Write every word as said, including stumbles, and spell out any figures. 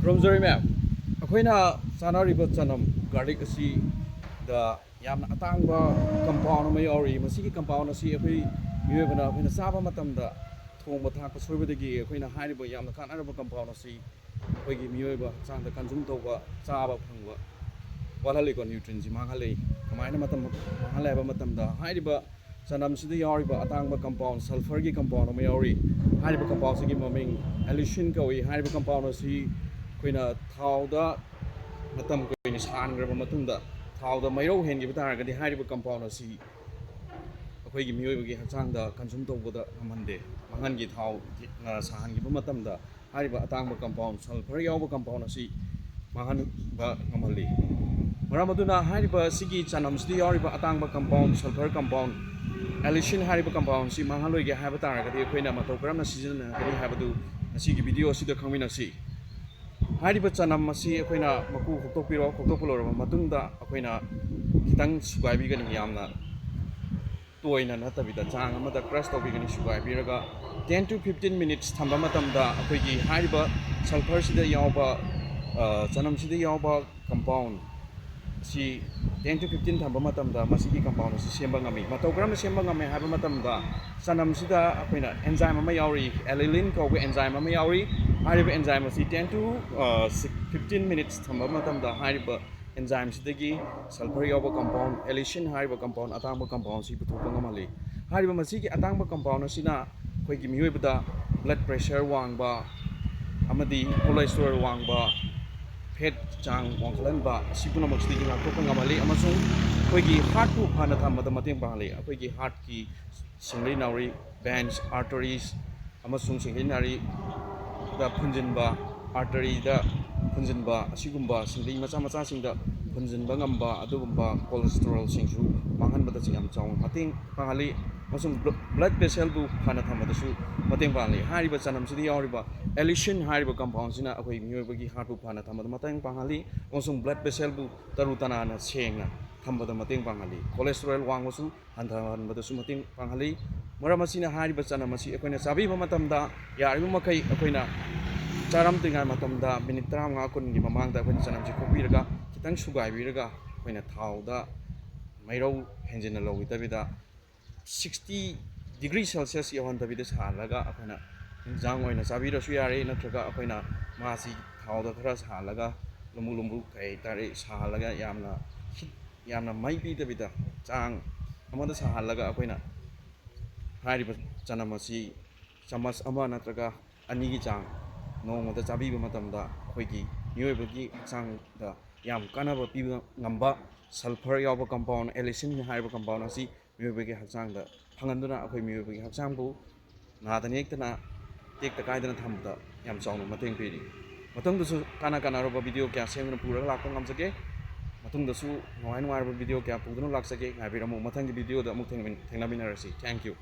ꯈꯨꯔꯨꯝꯖꯔꯤ ꯃꯌꯥꯝ꯫ ꯑꯩꯈꯣꯏꯅ ꯆꯥꯅꯔꯤꯕ ꯆꯅꯝ, garlic ꯑꯁꯤꯗ ꯌꯥꯝꯅ ꯑꯇꯥꯡꯕ compound ꯑꯃ ꯌꯥꯎꯔꯤ꯫ ꯃꯁꯤꯒꯤ compound ꯑꯁꯤ ꯑꯩꯈꯣꯏ ꯃꯤꯑꯣꯏꯕꯅ, ꯑꯩꯈꯣꯏꯅ ꯆꯥꯕ ꯃꯇꯝꯗ, ꯊꯣꯡꯕ ꯊꯥꯛꯄ ꯁꯣꯏꯕꯗꯒꯤ ꯑꯩꯈꯣꯏꯅ ꯍꯥꯏꯔꯤꯕ ꯌꯥꯝꯅ ꯀꯥꯟꯅꯔꯕ compound ꯑꯁꯤ ꯑꯩꯈꯣꯏꯒꯤ ꯃꯤꯑꯣꯏꯕ ꯍꯛꯆꯥꯡꯗ consume ꯇꯧꯕ, ꯆꯥꯕ ꯐꯪꯕ ꯋꯥꯠꯍꯜꯂꯤꯀꯣ, nutrientꯁꯤ ꯃꯥꯡꯍꯜꯂꯤ꯫ ꯀꯃꯥꯏꯅ ꯃꯇꯝ ꯃꯥꯡꯍꯜꯂꯦ ꯍꯥꯏꯕ ꯃꯇꯝꯗ, ꯍꯥꯏꯔꯤꯕ ꯆꯅꯝꯁꯤꯗ ꯌꯥꯎꯔꯤꯕ ꯑꯇꯥꯡꯕ compound, sulphurꯒꯤ compound ꯑꯃ ꯌꯥꯎꯔꯤ꯫ ꯍꯥꯏꯔꯤꯕ compoundꯁꯤꯒꯤ ꯃꯃꯤꯡ allicin ꯀꯧꯏ꯫ ꯍꯥꯏꯔꯤꯕ compound ꯑꯁꯤ ꯑꯩꯈꯣꯏꯅ ꯊꯥꯎꯗ ꯃꯇꯝ ꯀꯨꯏꯅ ꯁꯥꯍꯟꯈ꯭ꯔꯕ ꯃꯇꯨꯡꯗ, ꯊꯥꯎꯗ ꯃꯩꯔꯧ ꯍꯦꯟꯈꯤꯕ ꯇꯥꯔꯒꯗꯤ, ꯍꯥꯏꯔꯤꯕ compound ꯑꯁꯤ ꯑꯩꯈꯣꯏꯒꯤ ꯃꯤꯑꯣꯏꯕꯒꯤ ꯍꯛꯆꯥꯡꯗ consume ꯇꯧꯕꯗ ꯉꯝꯍꯟꯗꯦ꯫ ꯃꯉꯟꯒꯤ ꯊꯥꯎ, ꯑ, ꯁꯥꯍꯟꯈꯤꯕ ꯃꯇꯝꯗ ꯍꯥꯏꯔꯤꯕ ꯑꯇꯥꯡꯕ compound, sulphur ꯌꯥꯎꯕ compound ꯑꯁꯤ ꯃꯥꯡꯍꯟꯕ ꯉꯝꯍꯜꯂꯤ꯫ ꯃꯔꯝ ꯑꯗꯨꯅ ꯍꯥꯏꯔꯤꯕ ꯁꯤꯒꯤ ꯆꯅꯝꯁꯤꯗ ꯌꯥꯎꯔꯤꯕ ꯑꯇꯥꯡꯕ compound, sulphur compound, allicin ꯍꯥꯏꯔꯤꯕ compound ꯑꯁꯤ ꯃꯥꯡꯍꯜꯂꯣꯏꯒꯦ ꯍꯥꯏꯕ ꯇꯥꯔꯒꯗꯤ, ꯑꯩꯈꯣꯏꯅ ꯃꯇꯧ ꯀꯔꯝꯅ ꯁꯤꯖꯤꯟꯅꯒꯅꯤ ꯍꯥꯏꯕꯗꯨ ꯉꯁꯤꯒꯤ video ꯑꯁꯤꯗ ꯈꯪꯃꯤꯟꯅꯁꯤ꯫ ꯍꯥꯏꯔꯤꯕ ꯆꯅꯝ ꯑꯁꯤ ꯑꯩꯈꯣꯏꯅ ꯃꯀꯨ ꯈꯣꯛꯇꯣꯛꯄꯤꯔꯣ꯫ ꯈꯣꯛꯇꯣꯛꯄ ꯂꯣꯏꯔꯕ ꯃꯇꯨꯡꯗ ꯑꯩꯈꯣꯏꯅ ꯈꯤꯇꯪ ꯁꯨꯒꯥꯏꯕꯤꯒꯅꯤ꯫ ꯌꯥꯝꯅ ꯇꯣꯏꯅ ꯅꯠꯇꯕꯤꯗ, ꯆꯥꯡ ꯑꯃꯗ crush ꯇꯧꯕꯤꯒꯅꯤ, ꯁꯨꯒꯥꯏꯕꯤꯔꯒ ten to fifteen minutes ꯊꯝꯕ ꯃꯇꯝꯗ, ꯑꯩꯈꯣꯏꯒꯤ ꯍꯥꯏꯔꯤꯕ sulphurꯁꯤꯗ ꯌꯥꯎꯕ, ꯑ, ꯆꯅꯝꯁꯤꯗ ꯌꯥꯎꯕ compound ꯑꯁꯤ ten to fifteen ꯊꯝꯕ ꯃꯇꯝꯗ, ꯃꯁꯤꯒꯤ compound ꯑꯁꯤ ꯁꯦꯝꯕ ꯉꯝꯃꯤ꯫ ꯃꯇꯧ ꯀꯔꯝꯅ ꯁꯦꯝꯕ ꯉꯝꯃꯤ ꯍꯥꯏꯕ ꯃꯇꯝꯗ, ꯆꯅꯝꯁꯤꯗ ꯑꯩꯈꯣꯏꯅ enzyme ꯑꯃ ꯌꯥꯎꯔꯤ, aniline ꯀꯧꯕ enzyme ꯑꯃ ꯌꯥꯎꯔꯤ꯫ ꯍꯥꯏꯔꯤꯕ enzyme ꯑꯁꯤ ten to, ꯑ, fifteen minutes ꯊꯝꯕ ꯃꯇꯝꯗ, ꯍꯥꯏꯔꯤꯕ enzymeꯁꯤꯗꯒꯤ sulphur ꯌꯥꯎꯕ compound, allicin ꯍꯥꯏꯔꯤꯕ compound, ꯑꯇꯥꯡꯕ compoundꯁꯤ ꯄꯨꯊꯣꯛꯄ ꯉꯝꯍꯜꯂꯤ꯫ ꯍꯥꯏꯔꯤꯕ ꯃꯁꯤꯒꯤ ꯑꯇꯥꯡꯕ compound ꯑꯁꯤꯅ ꯑꯩꯈꯣꯏꯒꯤ ꯃꯤꯑꯣꯏꯕꯗ blood pressure ꯋꯥꯡꯕ ꯑꯃꯗꯤ cholesterol ꯋꯥꯡꯕ, fat ꯆꯥꯡ ꯋꯥꯡꯈꯠꯍꯟꯕ, ꯑꯁꯤ ꯄꯨꯝꯅꯃꯛꯁꯤꯗꯒꯤ ꯉꯥꯛꯊꯣꯛꯄ ꯉꯝꯍꯜꯂꯤ, ꯑꯃꯁꯨꯡ ꯑꯩꯈꯣꯏꯒꯤ heartꯄꯨ ꯐꯅ ꯊꯝꯕꯗ ꯃꯇꯦꯡ ꯄꯥꯡꯍꯜꯂꯤ꯫ ꯑꯩꯈꯣꯏꯒꯤ heartꯀꯤ ꯁꯤꯡꯂꯤ ꯅꯥꯎꯔꯤ, veins, arteries, ꯑꯃꯁꯨꯡ ꯁꯤꯡꯂꯤ ꯅꯥꯎꯔꯤꯗ ꯐꯨꯟꯖꯤꯟꯕ, arteryꯗ ꯐꯨꯟꯖꯤꯟꯕ, ꯑꯁꯤꯒꯨꯝꯕ ꯁꯤꯡꯂꯤ ꯃꯆꯥ ꯃꯆꯥꯁꯤꯡꯗ ꯐꯨꯟꯖꯤꯟꯕ ꯉꯝꯕ ꯑꯗꯨꯒꯨꯝꯕ cholesterolꯁꯤꯡꯁꯨ ꯃꯥꯡꯍꯟꯕꯗ ꯌꯥꯝ ꯆꯥꯎꯅ ꯃꯇꯦꯡ ꯄꯥꯡꯍꯜꯂꯤ, ꯑꯃꯁꯨꯡ blo-, blood vesselꯕꯨ ꯐꯅ ꯊꯝꯕꯗꯁꯨ ꯃꯇꯦꯡ ꯄꯥꯡꯍꯜꯂꯤ꯫ ꯍꯥꯏꯔꯤꯕ ꯆꯅꯝꯁꯤꯗ ꯌꯥꯎꯔꯤꯕ allicin ꯍꯥꯏꯔꯤꯕ compoundꯁꯤꯅ ꯑꯩꯈꯣꯏ ꯃꯤꯑꯣꯏꯕꯒꯤ heartꯄꯨ ꯐꯅ ꯊꯝꯕꯗ ꯃꯇꯦꯡ ꯄꯥꯡꯍꯜꯂꯤ, ꯑꯃꯁꯨꯡ blood vesselꯕꯨ ꯇꯔꯨ ꯇꯅꯥꯟꯅ ꯁꯦꯡꯅ ꯊꯝꯕꯗ ꯃꯇꯦꯡ ꯄꯥꯡꯍꯜꯂꯤ꯫ Cholesterol ꯋꯥꯡꯕꯁꯨ ꯍꯟꯊꯍꯟꯕꯗꯁꯨ ꯃꯇꯦꯡ ꯄꯥꯡꯍꯜꯂꯤ꯫ ꯃꯔꯝ ꯑꯁꯤꯅ ꯍꯥꯏꯔꯤꯕ ꯆꯅꯝ ꯑꯁꯤ ꯑꯩꯈꯣꯏꯅ ꯆꯥꯕꯤꯕ ꯃꯇꯝꯗ, ꯌꯥꯔꯤꯕ ꯃꯈꯩ ꯑꯩꯈꯣꯏꯅ ꯆꯥꯔꯝꯗ꯭ꯔꯤꯉꯩ ꯃꯇꯝꯗ ꯃꯤꯅꯤꯠ ꯇꯔꯥꯃꯉꯥ ꯀꯨꯟꯒꯤ ꯃꯃꯥꯡꯗ ꯑꯩꯈꯣꯏꯅ ꯆꯅꯝꯁꯤ ꯈꯣꯛꯄꯤꯔꯒ ꯈꯤꯇꯪ ꯁꯨꯒꯥꯏꯕꯤꯔꯒ ꯑꯩꯈꯣꯏꯅ ꯊꯥꯎꯗ ꯃꯩꯔꯧ ꯍꯦꯟꯖꯤꯟꯅ ꯂꯧꯕꯤꯗꯕꯤꯗ sixty degree Celsius ꯌꯧꯍꯟꯗꯕꯤꯗ ꯁꯥꯍꯜꯂꯒ ꯑꯩꯈꯣꯏꯅ ꯏꯟꯖꯥꯡ ꯑꯣꯏꯅ ꯆꯥꯕꯤꯔꯁꯨ ꯌꯥꯔꯦ, ꯅꯠꯇ꯭ꯔꯒ ꯑꯩꯈꯣꯏꯅ ꯃꯥꯁꯤ ꯊꯥꯎꯗ ꯈꯔ ꯁꯥꯍꯜꯂꯒ ꯂꯨꯝꯕꯨ ꯂꯨꯝꯕꯨ ꯀꯩ ꯍꯥꯏꯇꯥꯔꯦ ꯁꯥꯍꯜꯂꯒ ꯌꯥꯝꯅ heat ꯌꯥꯝꯅ ꯃꯩ ꯄꯤꯗꯕꯤꯗ ꯆꯥꯡ ꯑꯃꯗ ꯁꯥꯍꯜꯂꯒ ꯑꯩꯈꯣꯏꯅ ꯍꯥꯏꯔꯤꯕ ꯆꯅꯝ ꯑꯁꯤ ꯆꯥꯃꯁ ꯑꯃ ꯅꯠꯇ꯭ꯔꯒ ꯑꯅꯤꯒꯤ ꯆꯥꯡ ꯅꯣꯡꯃꯗ ꯆꯥꯕꯤꯕ ꯃꯇꯝꯗ ꯑꯩꯈꯣꯏꯒꯤ ꯃꯤꯑꯣꯏꯕꯒꯤ ꯍꯛꯆꯥꯡꯗ ꯌꯥꯝ ꯀꯥꯟꯅꯕ ꯄꯤꯕ ꯉꯝꯕ sulphur ꯌꯥꯎꯕ compound allicin ꯍꯥꯏꯔꯤꯕ compound ꯑꯁꯤ ꯃꯤꯑꯣꯏꯕꯒꯤ ꯍꯛꯆꯥꯡꯗ ꯐꯪꯍꯟꯗꯨꯅ ꯑꯩꯈꯣꯏ ꯃꯤꯑꯣꯏꯕꯒꯤ ꯍꯛꯆꯥꯡꯕꯨ ꯅꯥꯗ ꯌꯦꯛꯇꯅ ꯇꯦꯛꯇ ꯀꯥꯏꯗꯅ ꯊꯝꯕꯗ ꯌꯥꯝ ꯆꯥꯎꯅ ꯃꯇꯦꯡ ꯄꯤꯔꯤ꯫ ꯃꯊꯪꯗꯁꯨ ꯀꯥꯟꯅ ꯀꯥꯟꯅꯔꯕ video ꯀꯌꯥ ꯁꯦꯝꯗꯨꯅ ꯄꯨꯔꯒ ꯂꯥꯛꯄ ꯉꯝꯖꯒꯦ꯫ ꯃꯇꯨꯡꯗꯁꯨ ꯅꯨꯡꯉꯥꯏ ꯅꯨꯡꯉꯥꯏꯔꯕ video ꯀꯌꯥ ꯄꯨꯗꯨꯅ ꯂꯥꯛꯆꯒꯦ꯫ ꯉꯥꯏꯕꯤꯔꯝꯃꯨ, ꯃꯊꯪꯒꯤ videoꯗ ꯑꯃꯨꯛ ꯊꯦꯡꯅꯃꯤꯟ-, ꯊꯦꯡꯅꯃꯤꯟꯅꯔꯁꯤ꯫ Thank you꯫